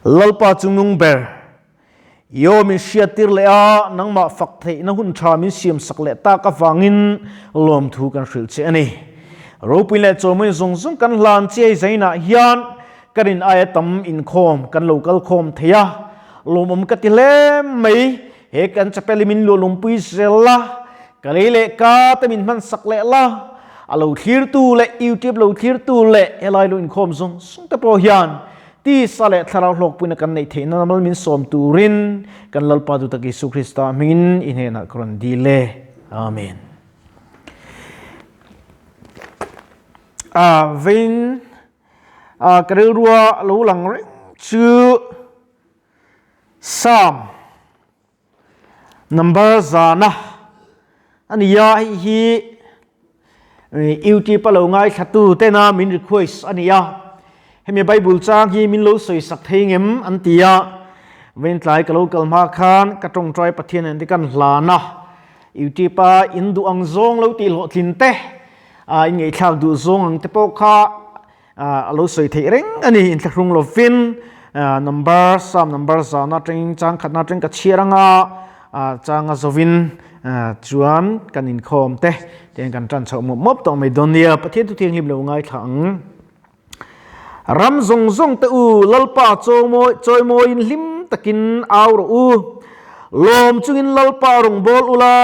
Lalpa chungnung ber, i aw min hriattir leh a, nangmah fak theihna hun tha min siamsak leh tak avangin lawmthu kan hrilh che a ni. Ropui leh chawhmawin zawng zawng kan hlan chiai zainah hian kan in aia tam inkhawm kan lo kal khawm thei a, lawmawm ka ti hle mai. He kan chapel hi min luahlungpui zel la, ka lei leh ka te min hmansak leh la, a lo thlirtu leh YouTube lo thlirtu leh helai lo inkhawm zawng zawng te pawh hian tisa leh thlarau hlawkpuina kan neih theihna mal min sawm turin kan Lalpa duhtak Isu Krista hmingin i hnenah ka rawn dil e. Amen. A vein a ka rilrua lo lang reng chu Psalm number zana a ni a, hei hi YouTube a lo ngaithlatu tena min request a ni a, hemi Bible chang hi min lo sawi sak thei ngem an ti a, vawiin tlai ka lo kal hma khan ka tawngtai Pathian nen te kan hlan a, YouTube a in duh ang zawng lo tih hlawhtlin te, in ngaihthlak duh zawng ang te pawh kha a lo sawi theih reng a ni inthlahrung lovin number psalm number zana atangin chang khatna atangin ka chhiar anga changa zovin chuan kan inkhawm te tiang kan tan chhoh mawp mawp tawh mai dawn nia Pathian thu thianghlim lo ngaithla ang ram zawng zawng te u Lalpa chawimawi chawimawiin hlim takin au rawh u lawm chungin Lalpa rawngbâwl ula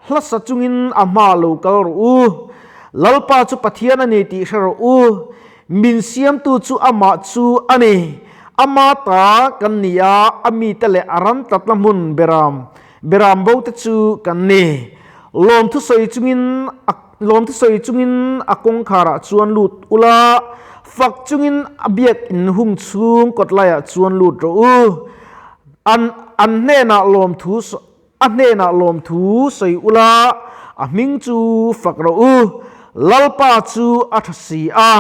hlasa chungin a hma lo kal rawh u Lalpa chu Pathian a ni tih hre rawh u, min siamtu chu amah chu a ni. Ama ta kan ni a, a mite leh a ram tlatna hmun beram, beram bo te chu kan ni. Lawmthu sawi chungin a lawmthu sawi chungin a kawngkharah chuan lut ula, fak chungin a biak in hung chhung kawtlaiah chuan lut rawh u. An an hnenah lawmthu A hnenah lawmthu sawi ula, a hming chu fak rawh u. Lalpa chu a tha si a,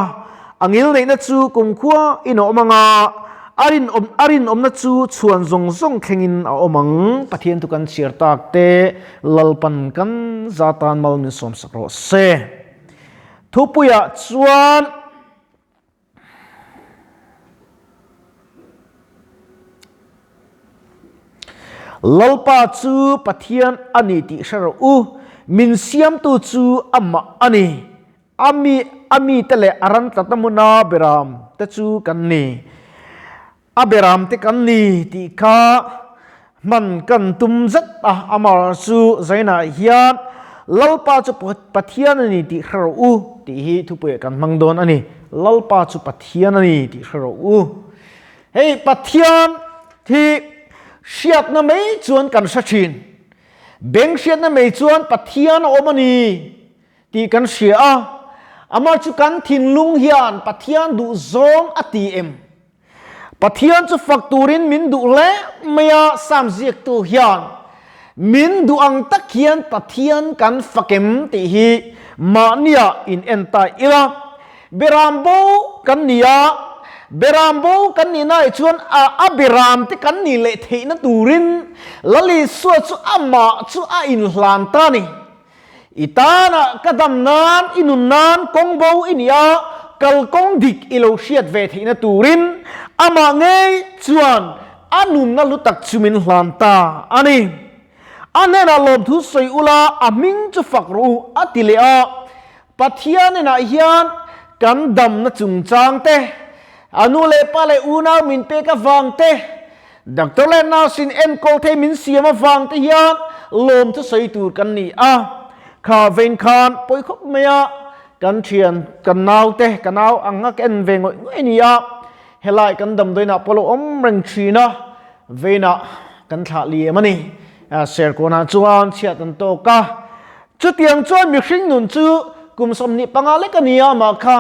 a ngilneihna chu kumkhua in a awm ang a, a rinawm a rinawmna chu chhuan zawng zawng thlengin a awm ang. Pathian thu kan chhiar tak te Lalpan kan za tan mal min sawmsak rawh se. Thupuiah chuan. Lalpa chu Pathian a ni tih hre rawh u, min siamtu chu amah a ni. A mi a mite leh a ran tlatna hmuna beram te chu kan ni. A beram te kan ni tih kha hman kan tum zet a, amah chu zainah hian Lalpa chu Pathian a ni tih hre rawh u tih hi thupuiah kan hmang dawn a ni. Lalpa chu Pathian a ni tih hre rawh u. Hei Pathian hi hriatna mai chuan kan hre thin. Beng hriatna mai chuan Pathian a awm a ni tih kan hria a, amah chu kan thinlung hian Pathian duhzawng a ti em? Pathian chu fak turin min duh hle mai a, Psalm ziaktu hian min duh ang tak hian Pathian kan fak em tih hi mahnia in en ta ila. Beram bo kan ni a, beram bo kan nih naah chuan a a beram te kan nih leh theihna turin Lal Isua chu amah chu a inhlan ta a ni. I tana ka dam nan, i nun nan kawng bo i ni a, kalkawng dik i lo hriat ve theihna turin amah ngei chuan a nunna hlu tak chu min hlan ta a ni. A hnenah lawmthu sawi ula, a hming chu fak rawh u, a ti leh a. Pathian inah hian kan damna chungchang te, a nu leh pa leh unau min pek avang te, Doctor leh nurse in enkawl thei min siam avang te hian lawm chu sawi tur kan ni a, kha vein khan pawi khawp mai a, kan thian kan nau te ka nau ang a ka en ve ngawih ngawih a ni a, helai kan damdawiinah pawh lo awm reng thin a, veinah kan thlah liam a ni, Serkawnah chuan chhiat an tawk a, chutiang chuan mihring nun chu kum 25 lek a ni a mah kha.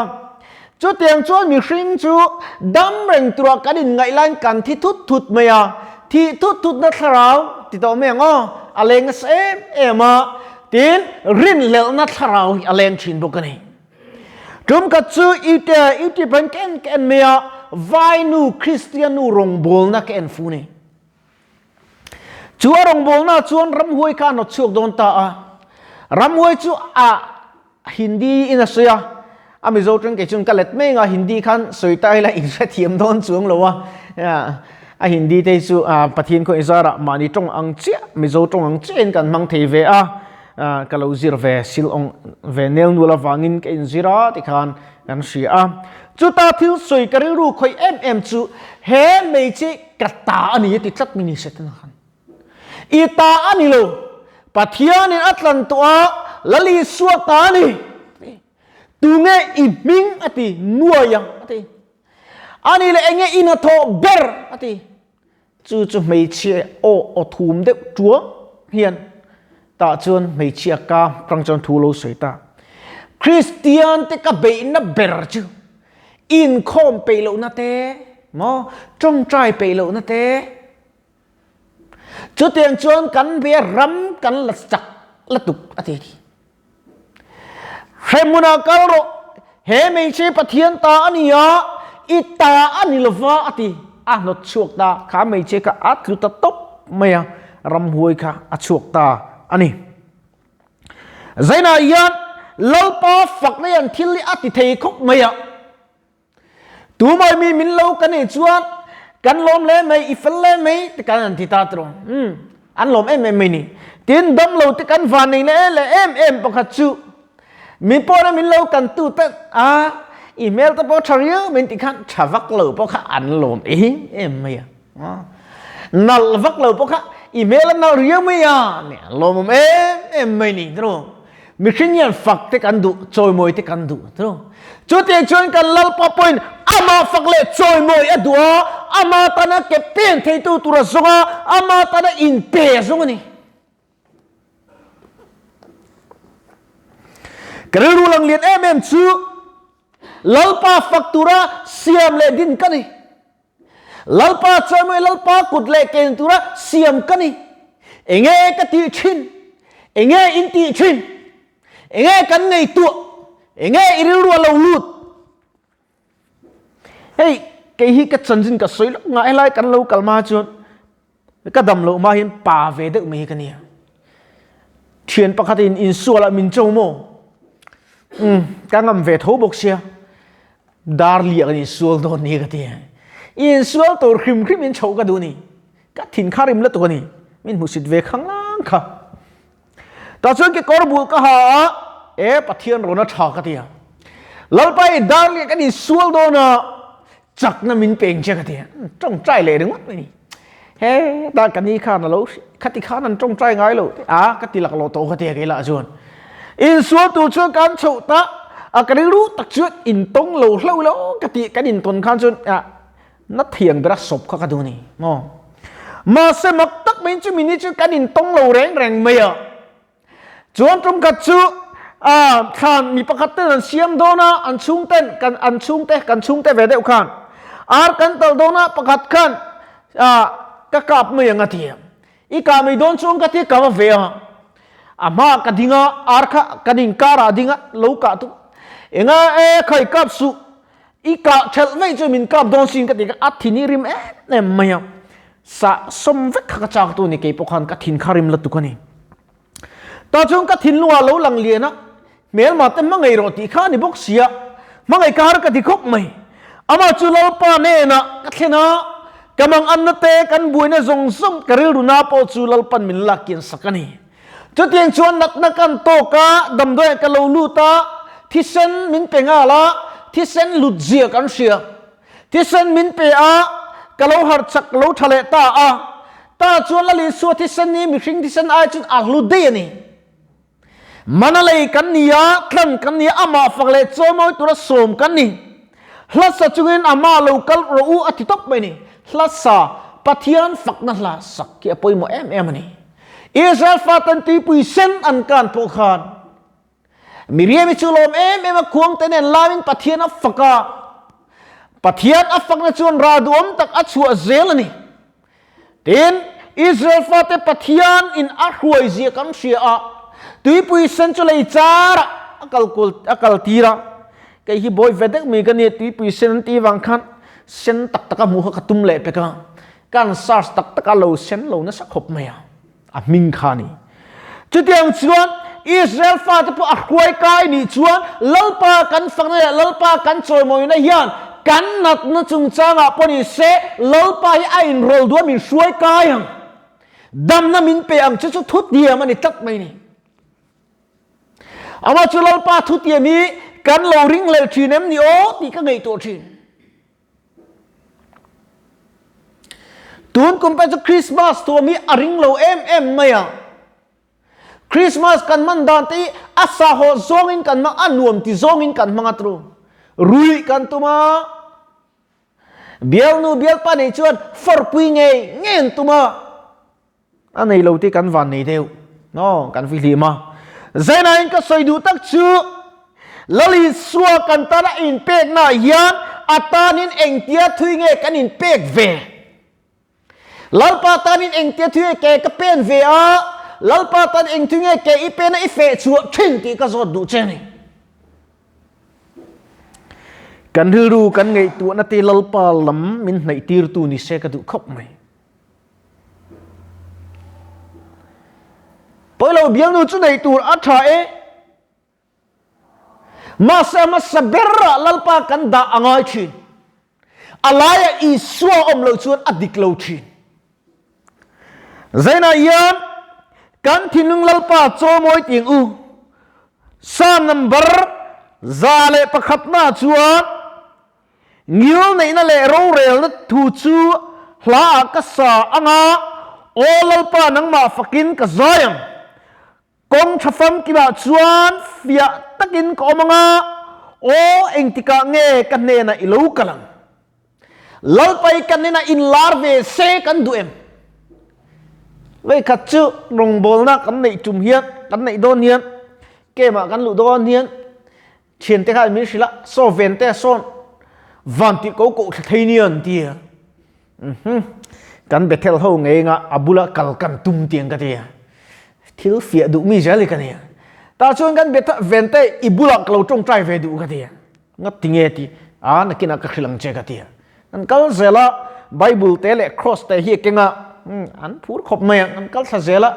Chutiang chuan mihring chu dam reng turah kan inngaih laiin kan thi thut thut mai a, thih thut thutna thlarau ti tawh mai ang aw, a leng nasa em em a, tin rinhlelhna thlarau hi a leng thin bawk a ni. Tum khat chu ute YouTube ah hian ka en ka en mai a, Vainu Kristian nu rawngbawlna ka en fu ni. Chu a rawngbawlna chuan ramhuai kha a hnawt chhuak dawn ta a, ramhuai chu a Hindi in a sawi a, a Mizo tawng kei chuan ka let mai anga Hindi khan sawi ta ila in hrethiam dawn chuang lo a. A Hindi te hi chu Pathian khaw inzarah mahni tawng ang chiah, Mizo tawng ang chiahin kan hmang thei ve a, ka lo zir ve sil awng ve nel nual avangin ka inzir a tikhan kan hria a. Chuta thil sawi ka rilru khawih em em chu he hmeichhe ka ta a ni a ti tlat mai ni Setana khan. I ta a ni lo, Pathianin a tlan tawh a, Lal Isua ta a ni. Tunge i hming a ti, nuai ang a ti. Ani leh enge in a thawh ber a ti. Chu chu hmeichhia aw aw thum deuh tuang hian tah chuan hmeichhia ka tang chuan thu lo sawi ta. Kristian te ka beihna ber chu inkhawm peih lohna te maw tawngtai peih lohna te chutiang chuan kan be ram kan la chak lutuk a ti. Hremhmunah kal rawh, he hmeichhe Pathian ta a ni a, i ta a ni lova a ti. A hnawt chhuak ta, kha hmeichhe kha a tlu ta tawp mai a, ramhuai kha a chhuak ta a ni. Zainah hian Lalpa fakna hian thil hi a ti thei khawp mai a. Tumai mi min lo ka nih chuan kan lawm hle mai, i fel hle mai ti kan han ti ta tawh. Umm, an lawm em em mai ni. Tin, damlo te kan van nei leh leh em em pakhat chu mi pawhna min lo kan tu te a, i hmel te pawh tha riau min ti khan tha vak lo pawh kha an lawm em em mai a. Nalh vak lo pawh kha i hmel a nalh riau mai a, nia lawmawm em em mai ni tawh. Mihring hian fak te kan duh, chawimawi te kan duh tawh. Chutiang chuan kan Lalpa pawhin amah fak leh chawimawi a duh a, ama tana ke pen theitu tur a zawng a, ama tana inpe a zawng a ni. Ka rilru lang lian em em chu Lalpa fak tura siam leh din ka ni. Lalpa chawimawi Lalpa kut leh ken tura siam ka ni. Enge ka tih thin? Enge in tih thin? Enge kan ngaihtuah? Enge i rilru a lo lut? Hei, kei hi ka chanchin ka sawi lawk nga helai kan lo kal hma chuan ka dam loh hma hian pa ve deuh mai hi ka nia. Thian pakhatin insualah min cho maw? Umm, ka ngam ve tho bawk sia. Dar liak an insual dawn ni ka ti. I insual tur hrim hrim in chhoh ka duh ni. Ka thin kha rim lutuk a ni. Min hmusit ve khang lang kha. Tah chuan kekawr bul ka ha a, e Pathian rawn a tha ka ti a. Lalpa i dar liak an insual dawn a, chakna min peng che ka ti a. Tawngtai leh ringawt mai ni. He ta ka ni khan a lo khati khan an tawngtai ngai lo a ka ti laklawh tawh ka ti a keilah chuan. Insual tur chuan kan chhoh ta a ka rilru tak chuan intawng lo hlauh lo ka ti kan intawn khan chuan a na thiang bera sawp kha ka duh ni maw. Mahse mak tak mai chu mini chu kan intawng lo reng reng mai a. Chuan tum khat chu thlan mi pakhat ten an siam dawn a, an chhungten kan an chhungte kan chhungte ve deuh khan ar kan talh dawn a, pakhat khan ka kap mai ang a ti a, i kah mai dawn chuan ka ti ka va ve a, a hmaah ka ding a, ar kha kan inkarah a ding a, lo kah tu enga e khai kap suh, i kah thelh veih chu min kap dawn sin ka ti kha a thin hi rim em em mai a, sah sawm vek kha ka chak tu a ni keipawh khan ka thin kha rim lutuk a ni. Tah chuan ka thinlungah lo lang lian a, hmelma te hmangaih rawh tih kha a ni bawk si a, hmangaih ka har ka ti khawp mai. Amah chu Lalpa hnenah ka thlen a, ka manganna te, kan buaina zawng zawng, ka rilru na pawh chu Lalpan min lak kian sak a ni. Chutiang chuan natna kan tawk a, damdawiah ka lo lut a, thisen min pe nghal a, thisen lut zia kan hria. Thisen min pe a, ka lo harh chak lo tha leh ta a. Ta chuan Lal Isua thisen hi mihring thisen ai chuan a hlu daih a ni. Mana lei kan ni a, thlan kan ni a, amah fak leh chawimawi tura sawm kan ni. Hlasa chungin amah lo kal rawh u a ti tawp mai a ni. Hlasa, Pathian fakna hla sak hi a pawimawh em em a ni. Israel faten tuipui sen an kan pawh khan Miriam-i chu lawm em em a, khuangte nen lamin Pathian a fak a. Pathian a fakna chuan rah duhawm tak a chhuah zel a ni. Tin, Israel fate Pathian in a hruai zia kan hria a, tuipui sen chu lei charah a kal kual a kal tir a. Kei hi bawi ve deuh mai ka nia, tuipui sen an tih vang khan sen tak tak a hmuh kha ka tum leh pek a, kan search tak tak a lo sen lo nasa khawp mai a. A hming kha a ni. Chutiang chuan Israel fate pawh a hruai kai nih chuan Lalpa kan fakna leh Lalpa kan chawimawina hian kan natna chungchangah pawh ni se Lalpa hi a inrawlh duh a min hruai kai ang. Damna min pe ang che chu thutiam a ni tlat mai ni. Amah chu Lalpa thutiam hi kan lo ring leh thin em ni aw tih ka ngaihtuah thin. Tun kum pawh chu Christmas thuam hi a ring lo em em mai a. Christmas kan hman dan te hi a sahawh zawngin kan hmang a nuam ti zawngin kan hmang a tru. Ruih kan tum a. Bialnu bialpa nei chuan fawrpui ngei ngei an tum a. A nei lo te kan van nei deuh. No, kan fihlim a. Zainain ka sawi duh tak chu Lal Isua kan tana inpekna ah hian a tanin engtia thui nge kan inpek ve? Lalpa tanin engtia thui nge ke ka pen ve a? Lalpa tan eng thui nge ke i pen a i feh chhuah thin tih ka zawt duh che a ni. Kan rilru kan ngaihtuahna te Lalpa lam min hnaih tirtu ni se ka duh khawp mai. Pawilo bialnu chu nei tur a tha e. Mahse a hmasa berah Lalpa kan dah a ngai thin. A laiah Isua awm loh chuan a dik lo thin. Zainah hian kan thinlung Lalpa chaw mawi ting u. Psalm number 101 na chuan Ngil neihna leh rorelna thu chu hla ah ka sa anga, Aw Lalpa nangmah fakin ka zai ang. Kawng tha famkimah chuan fiah takin ka awm anga, Aw engtikah nge ka hnenah i lo kal ang? Lalpa i ka hnenah inlar ve se kan duh em? Vei khat chu rawngbawlna kan neih tum hian, kan neih dawn hian, camp-ah kan luh dawn hian, Thiante kha min hrilh a, saw ven te sawn van tih ko koh thla thei nia an ti a. Mhm. Kan Bethel ho ngei nga a bula kal kan tum tiang ka ti a. Thil fiah duh mi zel hi ka nia. Tah chuan kan Bethel ven te i bulah ka lo tawngtai ve duh ka ti a. Nga ti nge ti a nakinah ka hrilh ang che ka ti a. An kal zel a, Bible te leh cross te hi a keng a, an phur khawp mai a, an kal thla zel a,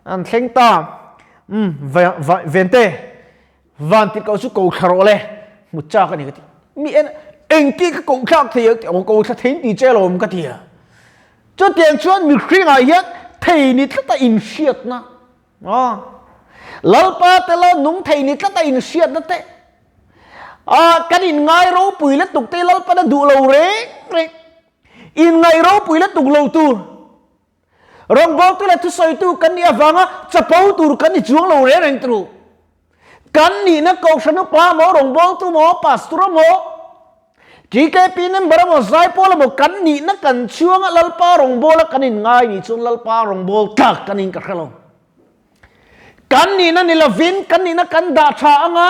an thleng ta. Um ven te Van tirh koh chu ko thla rawh le, hmu chak a ni ka ti. Mi en engti ka koh thlak thei ang tih ko thla thei ti che lawm ka ti a. Chutiang chuan mihringah hian thei ni tlata inhriatna a Lalpa tela nung thei ni tlata inhriatna te a kan inngai ropui lutuk te Lalpan a duh lo reng reng. Inngai ropui lutuk lo tur. Rawngbawltu leh thusawitu kan nih avanga chapo tur kan ni chuang lo reng reng turu. Kan nihna Kohhran upa maw, rawngbawltu maw, pastor maw, TKP member maw, zaipawl maw kan nihna kan chhuanga Lalpa rawngbawla kan inngai nih chuan Lalpa rawngbâwl tlak kan in ka hre lo. Kan nihna ni lovin kan nihna kan dah tha anga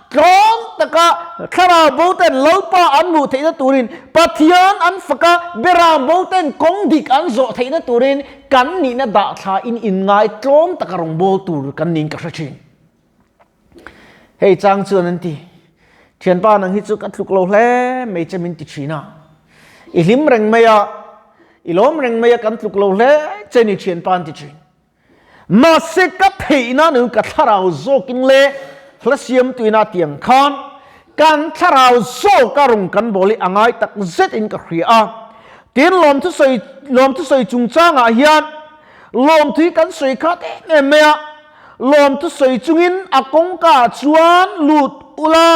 tlawm taka thlarau bo ten Lalpa an hmuh theihna turin Pathian an fak a, beram bo ten kawng dik an zawh theihna turin kan nihna dah thla in inngai tlawm taka rawngbâwl tur kan niin ka hre thin. Hei chang chuan an ti, Thianpa nang hi chu ka tluk lo hle mai che min ti thin a, i hlim reng mai a, i lawm reng mai a kan tluk lo hle che ni thianpa an ti thin. Mahse ka theihna nu ka thlarau zawkin le hla siamtuina tiang khan kan thlarau zawka rawng kan bawl hi a ngai tak zetin ka hria a. Tin lawmthu sawi lawmthu sawi chungchangah hian lawmthu hi kan sawi khat em em mai a, lawmthu sawi chungin a kawngkaah chuan lut ula,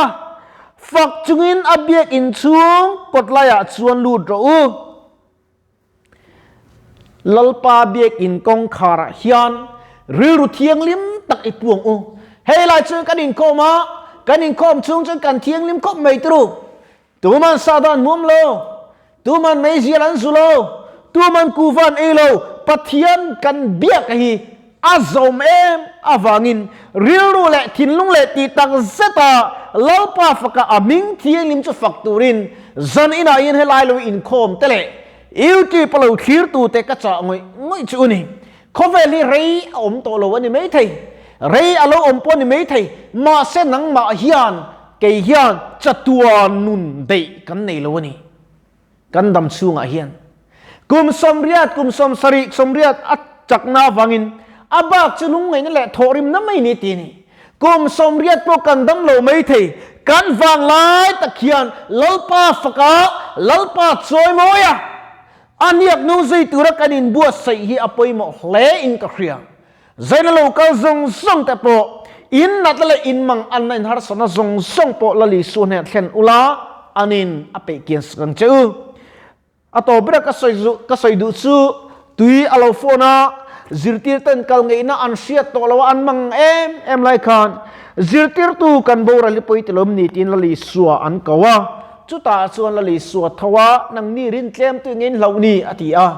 fak chungin a biakinn chhung kawtlaiah chuan lut rawh u. Lalpa biakinn kawngkharah hian rilru thianghlim tak i puang u. Hei lai chuan kan inkhawm a, kan inkhawm chhung chuan kan thianghlim khawp mai turu. Tuman sahdah an hmuam lo, tuman meizial an zu lo, tuman kuhva an ei lo, Pathian kan biak hi a zawm em avangin rilru leh thinlung leh tih tak zeta Lalpa faka a hming thianghlim chu fak turin zan inah hian helai lo inkhawm te leh YouTube a lo thlir tute ka chah ngawih ngawih chu a ni. Khawvel hi rei a awm tawh lo a ni maithei, rei a lo awm pawh a ni maithei, mahse nangmah hian kei hian chatuan nun daih kan nei lo a ni. Kan dam chhungah hian kum 80, kum 70, 80 a chakna avangin a bak chu lungngaihna leh thawhrimna mai ni ti a ni. Kum 80 pawh kan dam lo mai thei. Kan vanglai tak hian Lalpa faka, Lalpa chawimawi a, a hniak nung zui tura kan inbuatsaih hi a pawimawh hle in ka hria. Zaina lo kal zawng zawng te pawh in natna leh in mang anna in harsatna zawng zawng pawh Lal Isua hnenah thlen ula, anin a peih kian sak ang che u. A tawp ber a ka sawi zu ka sawi duh chu tui a lo phone a, zirtirten kal ngeihna an hriat tawh lo a an mang em em lai khan zirtirtu kan boral hi pawi ti lawm ni tiin Lal Isua an ko a, chutah chuan Lal Isua tho a nangni rin tlem tu nge in hlauh ni a ti a,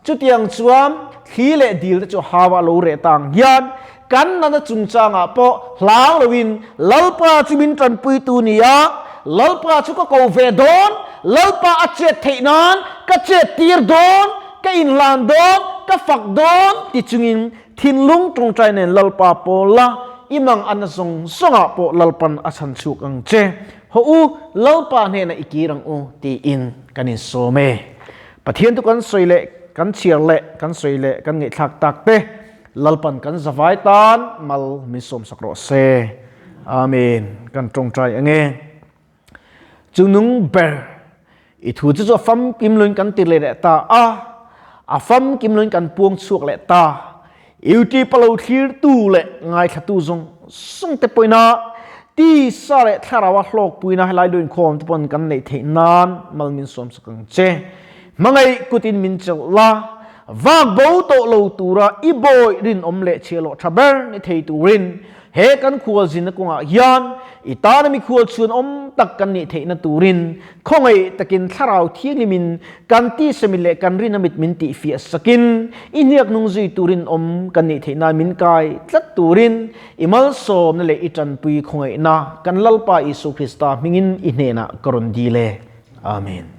chutiang chuan thli leh dil te chu hau a lo reh ta ang hian kan nana chungchangah pawh hlau loin Lalpa chu min tanpuitu ni a, Lalpa chu ka ko ve dawn, Lalpa a chet theih nan ka chet tir dawn, ka inhlan dawn, ka fak dawn ti chungin thinlung tawngtai nen Lalpa pawl la, i mang a na zawng zawngah pawh Lalpan a chhan chhuak ang che. Hawh u, Lalpa hnenah i kir ang u tiin kan insawm e. Pathian chu kan sawi leh kan chhiar leh kan sawi leh kan ngaihthlak tak te Lalpan kan zavai tan mal min sawmsak rawh se. Amen. Kan tawngtai ange. Chungnung ber i thu chu chu a famkim luin kan ti leh leh ta a, a famkim luin kan puang chhuak leh ta. YouTube a lo thlir tu leh ngaithla tu zawng zawng te pawhin a tisa leh thlarau a hlawkpuina helai luin khawm te pawn kan neih theih nan mal min sawmsak ang che. Hmangaih kutin min chelh la, vak bo tawh lo tura i bawi rinawm leh chhiahhlawh tha ber ni thei turin he kan khualzinna kawngah hian i tana mikhual chhuanawm tak kan nih theihna turin khawngaih takin Thlarau Thianghlimin kan tisami leh kan rina mit min tihfiah sakin i hniak nung zui turin awm kan nih theih nan min kai tlat turin i malsawmna leh i tanpui khawngaihna kan Lalpa Isu Krista hmingin i hnenah ka rawn dil e. Amen.